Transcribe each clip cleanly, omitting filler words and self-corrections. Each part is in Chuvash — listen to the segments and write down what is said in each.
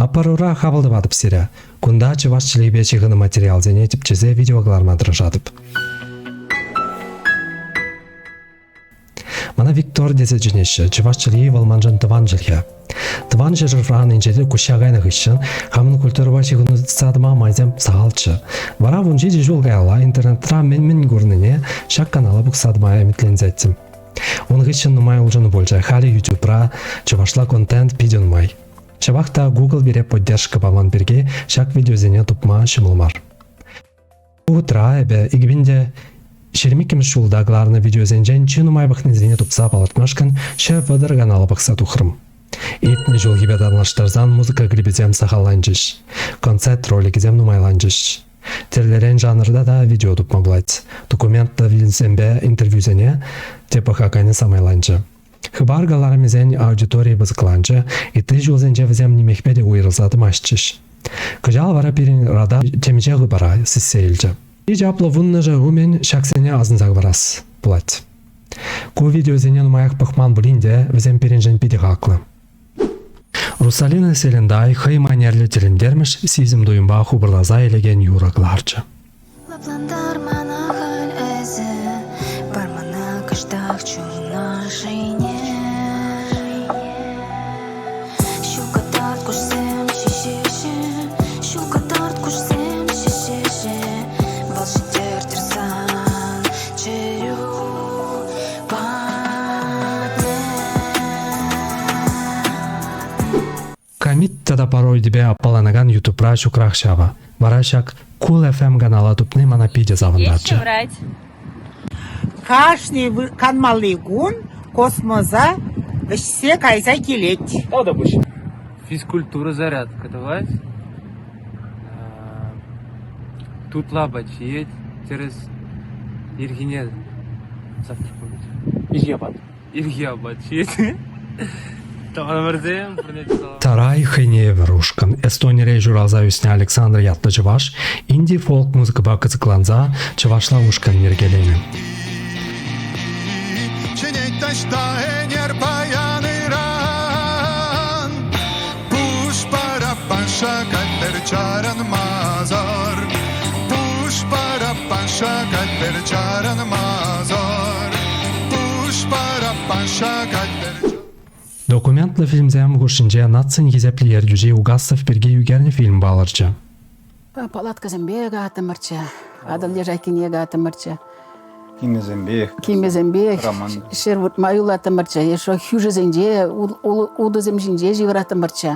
Аппарура хапӑл тӑватӑп сире. Кунта чӑваш чӗлхипе ҫыхӑннӑ материалсене тӗпчесе видео кӑларма тӑрӑшатӑп. Мана Виктор тесе чӗнеҫҫӗ. Чӑваш чӗлхи вӑл маншӑн тӑван чӗлхе. Тӑван ҫӗршывран инҫете куҫса кайнӑ хыҫҫӑн хамӑн культурӑпа ҫыхӑну тытса тӑма майсем сахалччӗ. Вара 17 ҫул каялла интернетра мӗн-мӗн курнине ҫак канала пӑхса тӑма ӗмӗтленсеттӗм. Ун хыҫҫӑн нумай улшӑну пулчӗ. Халӗ YouTubeра чӑвашла контент питӗ нумай. Ҫапах та Google пире поддержка паман пирки ҫак видеосене тупма ҫӑмӑл мар. Вӑхӑтра эпӗ 2022 ҫулта кӑларнӑ видеосенчен чи нумай пӑхнисене тупса палӑртмашкӑн 130 канала пӑхса тухрӑм. Иртнӗ ҫулхипе танлаштарсан музыка клипӗсем сахалланчӗҫ, концерт роликӗсем нумайланчӗҫ. Тӗрлӗрен жанрта та видео тупма пулать. Документлӑ фильмсемпе интервьюсене те пӑхаканӗ самайланчӗ. Хыпар кӑларӑмӗсен аудиторийӗ пысӑкланчӗ, ытти ҫулсенче вӗсем нимехпе те уйрӑлса тӑмастчӗҫ. Кӑҫал вара пирӗн рада темиҫе хыпара сиссе илчӗ. Чи чаплӑ вуннӑшӗ умӗн ҫаксене асӑнса хӑварас пулать. Ку видеосене нумаях пӑхман пулин те вӗсем пирӗншӗн питӗ хаклӑ. Русалина Селендай хӑй манерлӗ тӗлӗнтермӗш сисӗм-туйӑмпа хупӑрласа илекен юрӑ кӑларчӗ. Лӑплантар мана халь эсӗ, пар мана кӑштах чун ӑшшине. Ҫул кӑтарт куҫсем ҫиҫеҫҫӗ, ҫул кӑтарт куҫсем ҫиҫеҫҫӗ, вӑл ҫитертӗр сан чӗрӳ патне. Камит тата пародипе аппаланакан Ютубра ҫукрах ҫавӑ. Вара ҫак Cool FM канала тупни мана питӗ савӑнтарчӗ. ҫыврать. Кашни канмалли кун космоса вӗҫсе кайса килет. Тавтапуҫ. Физкультура зарядка тӑвать. Тутлӑ апат ҫиет. Тӗрӗс. Ирхине завтрак пулать. Ирхи апат. Ирхи апат ҫиет. Тӑванӑмӑрсем пурне те салам. Тарай хӑйне евӗр ушкӑн. Эстонире ҫуралса ӳснӗ Александр ятлӑ чӑваш инди-фолк музыкӑпа кӑсӑкланса чӑвашла ушкӑн йӗркеленӗ. Чӗнет таҫта ӗнер паян ыран. Пуш параппан шакать пӗр чарӑнмасӑр. Пуш параппан шакать пӗр чарӑнмасӑр. Пуш параппан шакать пӗр Документлӑ фильмсем хушшинче нацин хисеплӗ ертӳҫи Угасов пирки ӳкернӗ фильм палӑрчӗ. Палаткӑсемпе катӑмӑрччӗ, Атӑл лежакине катӑмӑрччӗ. Кимӗсемпех. Кимӗсемпех ҫӗр выртма юлаттӑмӑрччӗ. Хӳшӗсенче, утӑсем ҫинче ҫывӑраттӑмӑрччӗ.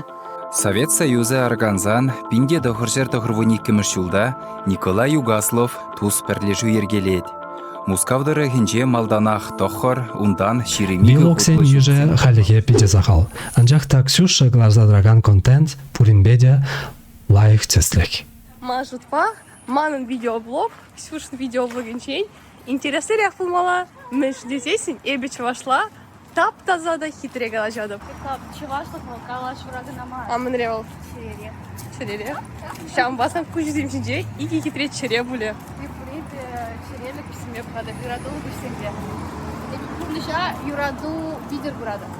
Совет Союзӗ аркансан 1992 ҫулта Николай Угаслов тус пӗрлешӳ йӗркелет. Мускав тӑрӑхӗнче малтанах тӑххӑр, унтан 22 Вилоксен хутлӑ йышӗ ҫуртсем хальлӗхе питӗ сахал. Анчах та Ксюша кӑларса тӑракан контент пуринпе те лайӑх тӗслӗх. Ман шутпа, манӑн видеоблог Ксюшӑн видеоблогӗнчен интереслӗрех пулмалла. Мӗншӗн тесессӗн эпӗ чӑвашла тап-таса та хитре калаҫатӑп. Чӑвашлӑх вӑл калаҫура кӑна мар. А мӗнре вӑл? Чӗрере. Чӗрере. Ҫавӑнпа сан куҫусем ҫинче икӗ хитре чӗре пулӗ. Пурин те чӗреллӗ куҫсемпе пӑхатӑп, юратуллӑ куҫсемпе. Эпӗ пурнӑҫа юрату витӗр куратӑп.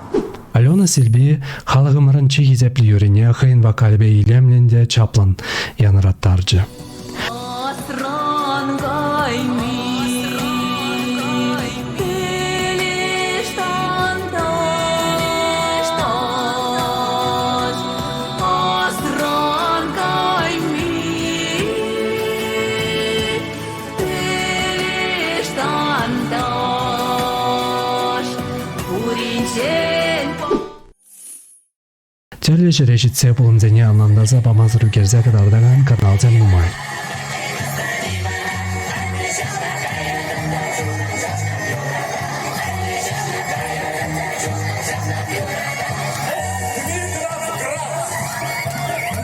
Алена Силпи халӑхӑмӑрӑн чи хисеплӗ юррине хӑйӗн вокалӗпе илемлӗн те чаплӑн янӑраттарчӗ. Асран кайми пӗлӗш тантӑш, асран кайми пӗлӗш тантӑш, пуринчен Тӗрлӗ ҫӗре ҫитсе пулӑмсене ӑнлантарса памасӑр ӳкерсе кӑтартакан каналсем нумай.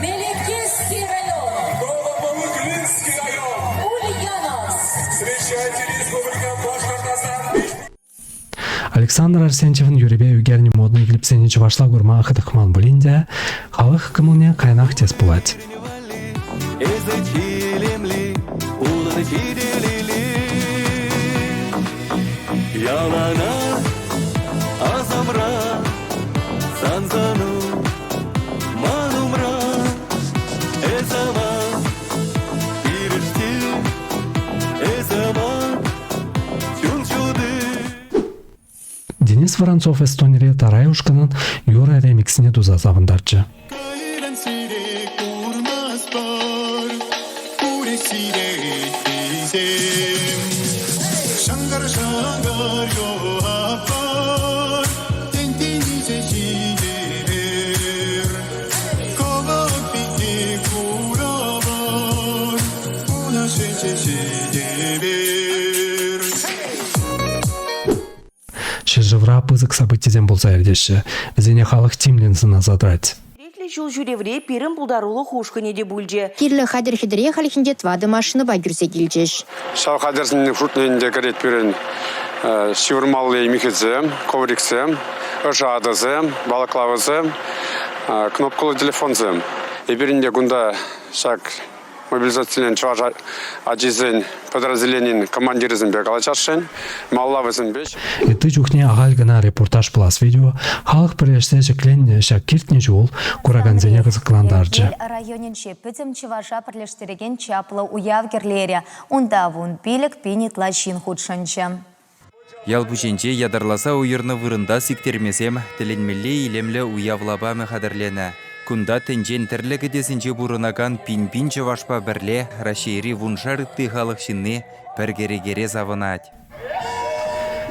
Мелекесский район. Новополыклинский район. Ульяновск. Встречайте Республика Башкортостан. Александр Арсентьевӑн юрипе ӳкернӗ модный клипсене чӑвашла курма хӑтӑхман пулин те, халӑх кӑмӑлне каянах тес пулать. Эсӗ чилемли, унӑн ҫителили. Яланах асамра, сан сӑну ман умра. Борис Воронцов Эстонире Тарай ушкӑнӑн юрӑ ремиксне туса савӑнтарчӗ. Кайран сире курмастпӑр, пурӗ сире ыттисем. Шӑнкӑр-шӑнкӑр юхатпӑр, тен тинӗсе ҫитерер. Кӑвак пите курӑпӑр, пурнӑҫӗнче ҫитепер. Ҫӗршывра пысӑк событисем пулса иртеҫҫӗ. Вӗсене халӑх тимлӗн сӑнаса тӑрать. Черетлӗ ҫул ҫӳревре пирӗн пултарулӑх ушкӑнӗ те пулчӗ. Кирлӗ хатӗр-хӗтӗре хальхинче тӑватӑ машинӑпа кӳрсе килчӗҫ. Ҫав хатӗрсен шутне ӗнтӗ кӗрет пирӗн ҫывӑрмалли михӗсем, ковриксем, ӑшӑ атӑсем, балаклавӑсем, кнопкӑллӑ телефонсем. Эпир ӗнтӗ кунта ҫак мобилизациленӗ чӑваш ачисен подразделенин командирӗсемпе калаҫасшӑн. Малалла вӗсемпе. Ытти чухне ахаль кӑна репортаж пулас видео халӑх пӗрлешсе ҫӗкленнӗ ҫак иртнӗ ҫул куракансене кӑсӑклантарчӗ. Районӗнче пӗтӗм чӑваша пӗрлештерекен чаплӑ уяв кӗрлерӗ. Унта 15 000 ытла ҫын хутшӑнчӗ. Ял пуҫӗнче ятарласа уйӑрнӑ вырӑнта сиктермесем тӗлӗнмелле илемлӗ уяв лапамӗ хатӗрленӗ. Кунта тӗнчен тӗрлӗ кӗтесӗнче пурӑнакан пин-пин чӑвашпа пӗрле Раҫҫейри вуншар ытти халӑх ҫынни пӗр кӗрекере савӑнать.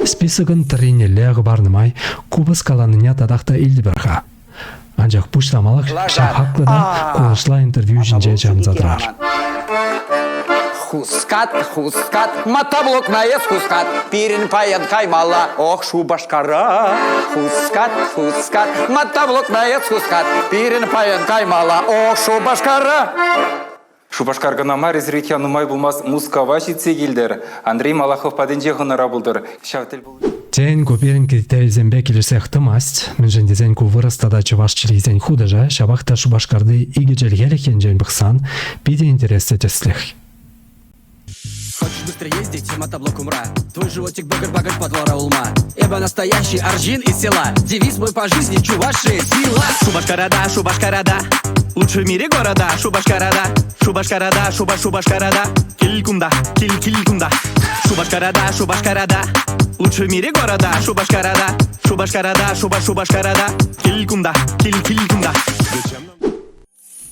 Списокӑн тӑрринелле хӑпарнӑ май купӑс каланине татах та илтӗпӗр-ха. Анчах пуҫламалӑх ҫав хаклӑ та кулӑшла интервью ҫинче чарӑнса тӑрар. Хускат, хускат, мотоблок наезд хускат, пирӗн паян каймалла, ох, Шупашкара. Хускат, хускат, мотоблок наезд хускат, пирӗн паян каймалла, ох, Шупашкара. Шупашкар кӑна мар, эсир нумай пулмасть Мускава ҫитсе килтӗр. Андрей Малахов патӗнче хӑнара пултӑр. Ҫав тӗл Тен, ку пирӗн критерисемпе килӗшсех тӑмасть, мӗншӗн тесен ку вырӑс тата чӑваш чӗлхисен хутӑшӗ, ҫапах та Шупашкарти икӗ чӗлхелӗх енчен пӑхсан питӗ интереслӗ тӗслӗх. Хочешь быстро ездить, мотоблок умра. Твой животик багр-багр подвала улма. Эба настоящий аржин из села. Девиз мой по жизни чуваши сила. Шубашкарада, Шубашкарада. Лучший в мире города, Шубашкарада. Шубашкарада, Шуба, Шубашкарада. Килькунда, киль, килькунда. Шубашкарада, Шубашкарада. Лучший в мире города, Шубашкарада. Шубашкарада, Шуба, Шубашкарада. Килькунда, киль, килькунда.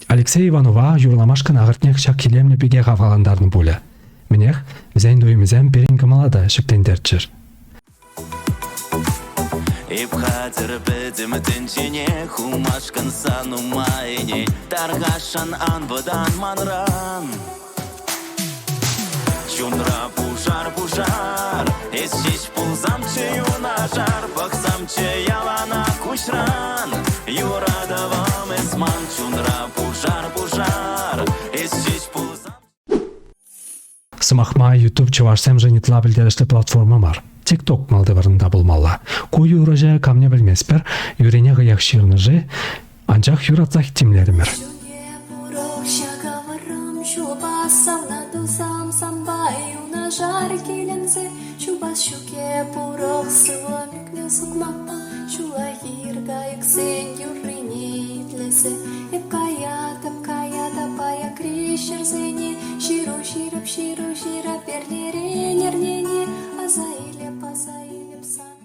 Алексей Иванова юрламашкӑн ахӑртнех ҫак илемлӗ пике хавхалантарнӑ пулӗ. Мӗнех, вӗсен туйӑмӗсем пирӗн кӑмӑла та ҫӗклентерччӗр. Эп хатӗр пӗтӗм тӗнчене хумашкӑн сан умайне тархасшӑн ан вӑтан манран. Чунра пушар, пушар, эс ҫеҫ пулсамччӗ юнашар, пӑхсамччӗ яланах куҫран. Юратӑвӑм эс ман чунра пушар, пушар, эс ҫеҫ пулсам. Сӑмах май, YouTube чӑвашсемшӗн ытла пӗлтерӗшлӗ платформа мар. TikTok малти вырӑнта пулмалла. Ку юрӑҫӑ камне пӗлместпӗр, юрине хӑех ҫырнӑ-ши, анчах юратсах тимлерӗмӗр. Юнашар киленсе чупас ҫук эп урӑх сывлӑм ӳкнӗ сукмакпа ҫула хир кайӑксен юррине итлесе эп каятӑп каятӑп аякри ҫӗрсене ҫыру ҫырӑп ҫыру ҫырап эрнерен эрнене аса илеп аса илеп сан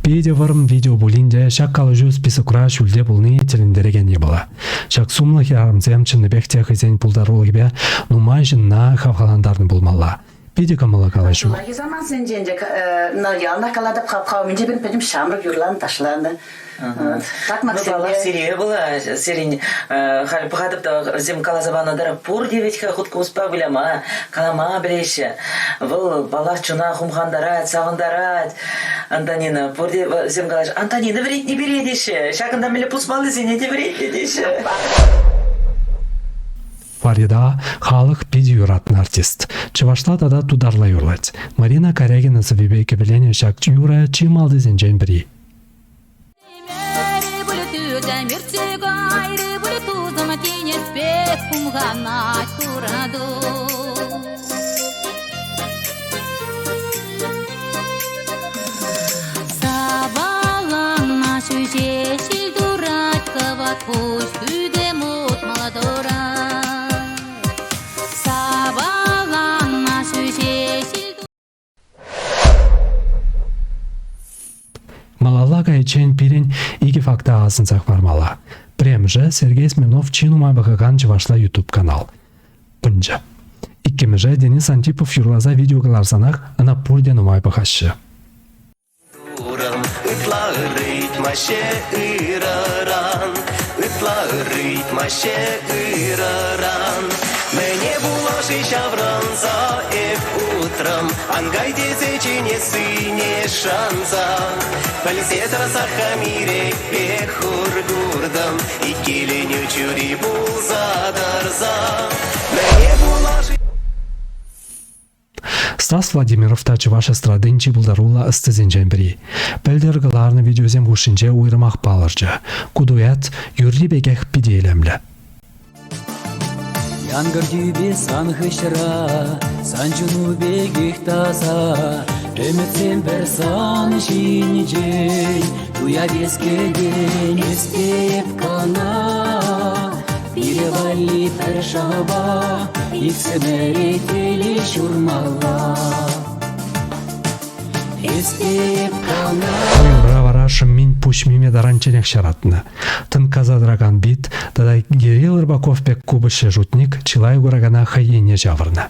Питӗ вӑрӑм видео пулин те ҫак калаҫу списокра ҫӳлте пулни тӗлӗнтерекен япала. Ҫак сумлӑ хӗрарӑмсем чӑннипех те хӑйсен пултарулӑхӗпе нумай ҫынна хавхалантарнӑ пулмалла. Питӗ кӑмӑллӑ калаҫу. Ҫуллахи самантсенче ӗнтӗ яланах калатӑп хапха умӗнче пирӗн пӗтӗм ҫамрӑк юрланӑ, ташланӑ. Ну, паллах, сире пула, сирӗн халь пӑхатӑп та вӗсем каласа панӑ тӑрӑх пурте вӗт-ха хуткупӑспа выляма, калама пӗлеҫҫӗ. Вӑл, паллах, чуна хумхантарать, савӑнтарать. Антонина, пурте вӗсем калаҫҫӗ, Антонина вӗрентни пире теҫҫӗ, ҫакӑнта мӗнле пусмаллисене те вӗрентнӗ теҫҫӗ. Фарида халӑх питӗ юратнӑ артист. Чӑвашла тата тутарла юрлать. Марина Карягина сӑввипе кӗвӗленӗ ҫак юрӑ чи малтисенчен пӗри. Саваланма ҫӳҫе ҫил турать кӑвак куҫ кӳтем утмӑл Саваланма ҫӳҫе ҫил. пуҫличчен пирӗн икӗ факта асӑнса хӑвармалла. Пӗрремӗшӗ Сергей Смирнов чи нумай пӑхакан чӑвашла YouTube-канал. Пӑнчӑ. Иккӗмӗшӗ Денис Антипов юрласа видео кӑларсанах ӑна пурте нумай пӑхаҫҫӗ. Турӑм ытла ырӑ ыйтмаҫҫӗ ырӑран, ытла ырӑ ыйтмаҫҫӗ ырӑран. Мӗне пула-ши ҫаврӑнса эп утрӑм, ан кай тесе чӗнессине шанса. Пӗлсе тӑрсах хам ирӗкпе хур куртӑм, иккӗленӳ чури пулса тӑрса. Мӗне пула-ши Стас Владимиров та чӑваш эстрадин чи пултаруллӑ ӑстисенчен пӗри. Пӗлтӗр кӑларнӑ видеосем хушшинче уйрӑмах палӑрчӗ. Ку дуэт юрри пекех питӗ илемлӗ. Янкӑр тӳпе сан хыҫра, сан чуну пекех таса, Ӗмӗтсем пӗр сан ҫинчен, туя кӗтен эс эп кӑна. Пире валли пӗр шӑпа, иксӗмӗре телей ҫурмалла. Эс эп кӑна. Уйӑхра вара шӑммин пуҫ миме таранчченех ҫаратнӑ. Тӑнккаса тӑракан бит тата Кирилл Рыбаков пек купӑсҫӑ шутник чылай куракана хӑй енне ҫавӑрнӑ.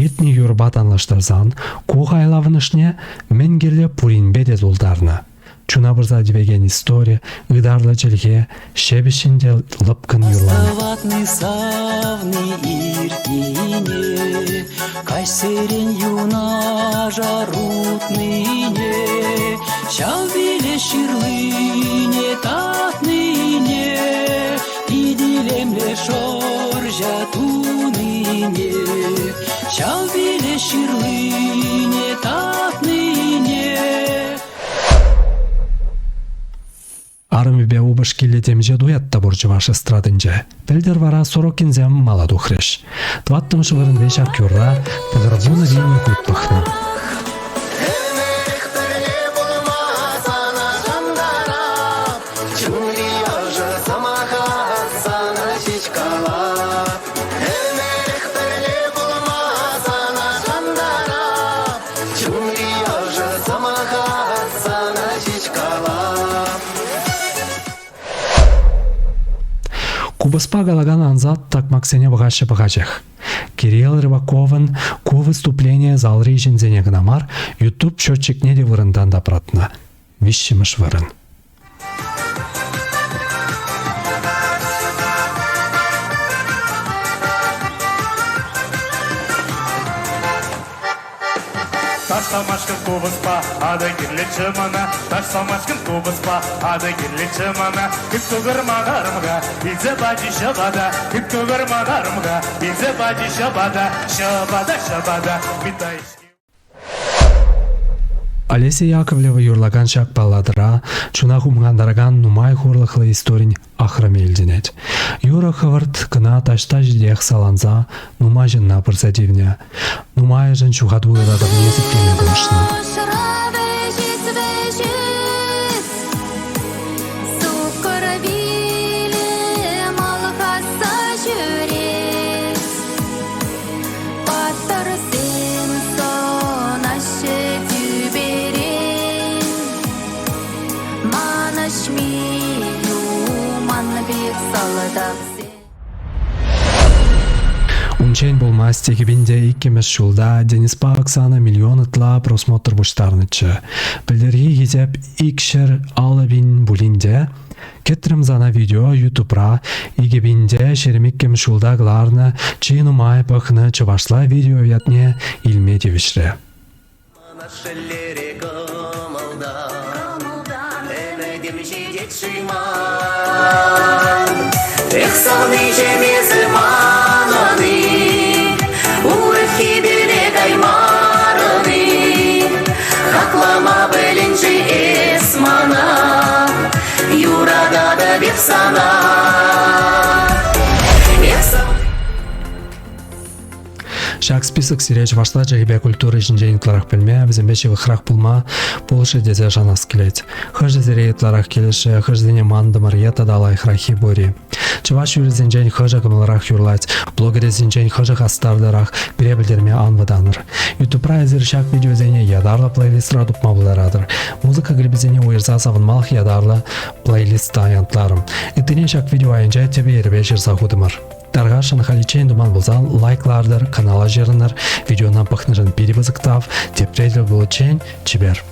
Иртнӗ юрпа танлаштарсан ку хайлавӑн ӑшне мӗн кирлӗ пуринпе те тултарнӑ. Чуна пырса тивекен истори, ытарлӑ чӗлхе, ҫепӗҫҫӗн те лӑпкӑн юрланӑ. Астӑватни савни иртнине, каҫсерен юнашар утнине, ҫав виле ҫырлине татнине, Пит илемлӗ шӑрҫа тунине, ҫав виле ҫырлине татнине. Арӑмӗпе упӑшкиллӗ темиҫе дуэт та пур чӑваш эстрадинче. Пӗлтӗр вара Сорокинсем мала тухрӗҫ. Тӑваттӑмӗш вырӑнти ҫак юрра тӑхӑрвунӑ пин хут пӑхнӑ. Чунри ӑшӑ сӑмаха сана ҫеҫ калап. Ӗмӗрех пӗрле пулма сана шантарап. Чунри ӑшӑ сӑмаха сана ҫеҫ калап. Купӑспа калакан ансат такмаксене пӑхаҫҫӗ пӑхаҫех. Кирилл Рыбаковӑн ку выступление залри ҫынсене кӑна мар, YouTube счетчикне те вырӑнтан тапратнӑ. Виҫҫӗмӗш вырӑн. Ташламашкӑн купӑспа атӑ кирлӗччӗ мана, Ташламашкӑн купӑспа атӑ кирлӗччӗ мана. Кӳп-кукӑр манарӑм-ха, илсе пачӗ ҫӑпата, Кӳп-кукӑр манарӑм-ха, илсе пачӗ ҫӑпата, Ҫӑпата, ҫӑпата, Миттай Олеся Яковлева юрлакан ҫак балладӑра чуна хумхантаракан нумай хурлӑхлӑ историн ахрӑмӗ илтӗнет. Юрӑ хӑвӑрт кӑна таҫта ҫитех саланса нумай ҫынна пырса тивнӗ. Нумайӑшӗн ҫухату ыратӑвне сиплеме тӑрӑшнӑ. Суккӑр вилӗм алхасса ҫӳрет. Паттӑрсем сӑнаҫҫӗ тӳперен. Манӑҫми юман пек салтаксем. Унччен пулмасть 2002 ҫулта Дениспа Оксана миллион ытла просмотр пуҫтарнӑччӗ. Пӗлтӗрхи хисеп 250 пин пулин те, Кӗтрӗм сана видео Ютубра 2022 ҫулта кӑларнӑ чи нумай пӑхнӑ чӑвашла видео ятне илме тивӗҫрӗ. Мана шеллере кӑмӑлтан, ӗмӗтӗм ҫитет-ши ман? Эх, савниҫӗм эсӗ манӑн-и, урӑххипеле каймарӑн-и? Хаклама пӗлен-ши эс мана? сана. Эх, Ҫак список сире чӑвашла чӗлхепе культура ҫинчен ытларах пӗлме, вӗсемпе ҫывӑхрах пулма пулӑшӗ тесе шанас килет. Хӑшӗ сире ытларах килӗшӗ, хӑшӗсене мантӑмӑр е тата лайӑхраххи пур-и? Чӑваш юррисенчен хӑшӗ кӑмӑлрах юрлать, блогерсенчен хӑшӗ хастартарах, пире пӗлтерме ан вӑтанӑр. Ютубра эсир ҫак видеосене ятарлӑ плейлистра тупма пултаратӑр. Музыка клипӗсене уйӑрса савӑнмалӑх ятарлӑ плейлиста янтларӑм. Ыттине ҫак видео айӗнче тӗпӗ-йӗрӗпе ҫырса хутӑмӑр. Тархасшӑн халиччен туман пулсан лайк лартӑр, канала ҫырӑнӑр, видеона пӑхнӑшӑн питӗ пысӑк тав, тепре тӗл пуличчен чипер.